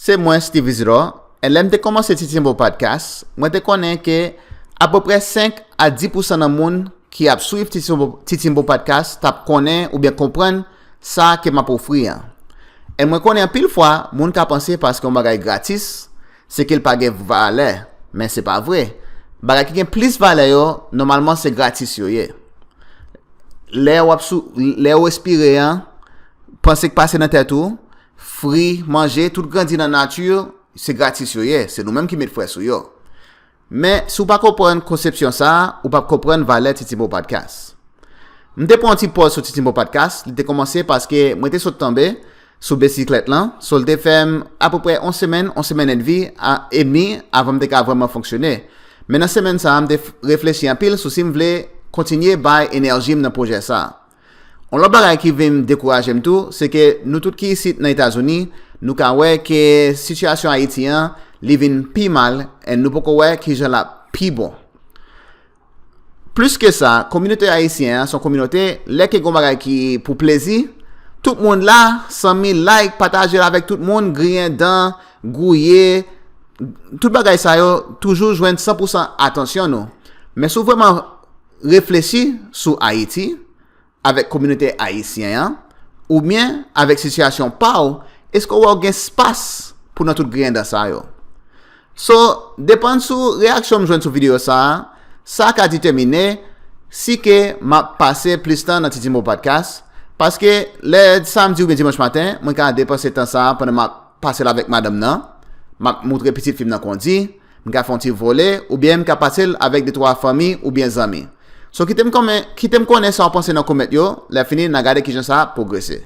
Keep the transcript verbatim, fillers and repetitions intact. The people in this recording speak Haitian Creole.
Se mwen, Steve Isidore, e lè m te kòmanse Titimbo Podcast, mwen te konnen ke apeprè senk a dis pousan nan moun ki ap swiv Titimbo, Titimbo Podcast t ap konnen oubyen konprann sa ke m ap ofri an. E mwen konnen anpil fwa, moun ka panse paske yon bagay gratis, se ke l pa gen valè, men se pa vre. Bagay ki gen plis valè yo, nòmalman se gratis yo ye. Lè w ap sou, lè w respire an, panse k pase nan tèt ou, fri, manje, tout grandi nan nati, se gratis yo ye, se nou menm ki met frè sou yo. Men, si w pa konprann konsepsyon sa a, ou p ap konprann valè Titimbo Podcast. M te pran yon ti pòz sou Titimbo Podcast, li te kòmanse paske mwen te sot tonbe sou bisiklèt lan, so l te fè m apeprè yon semèn, yon semèn edmi, a, edmi avan m te ka vrèman fonksyone. Men nan semèn sa a, m te f-, reflechi anpil sou si m vle kontinye bay enèji m nan pwojè sa a. Yon lòt bagay ki vin dekouraje m tou, se ke nou tout ki isit nan Etazini, nou ka wè ke sitiyasyon Ayiti an, li vin pi mal, e nou poko wè kijan l ap pi bon. Plis ke sa, kominote ayisyen an se yon kominote, lè ke gen yon bagay ki pou plezi, tout moun la, sanmi, like, pataje l avèk tout moun, griyen dan, gwouye, tout bagay sa yo toujou jwenn san pousan atansyon nou. Men si w vrèman reflechi sou Ayiti, avèk kominote ayisyen an, oubyen avèk sitiyasyon pa w, èske w wè w gen espas pou nan tout griyen dan sa yo? So, depann sou reyaksyon m jwenn sou videyo sa a, sa ka detèmine si ke m ap pase plis tan nan Titimbo Podcast, paske lè samdi oubyen dimanch maten, mwen ka depanse tan sa a pandan m ap pase l avèk madanm nan, m ap moutre pitit fi m nan kondi, m ka fè yon ti vole, oubyen m ka pase l avèk de twa fanmi oubyen zanmi. So, kite m kòmen-, kite m konnen sa w panse nan kòmantè yo, lè fini, n a gade kijan sa ap pwogrese.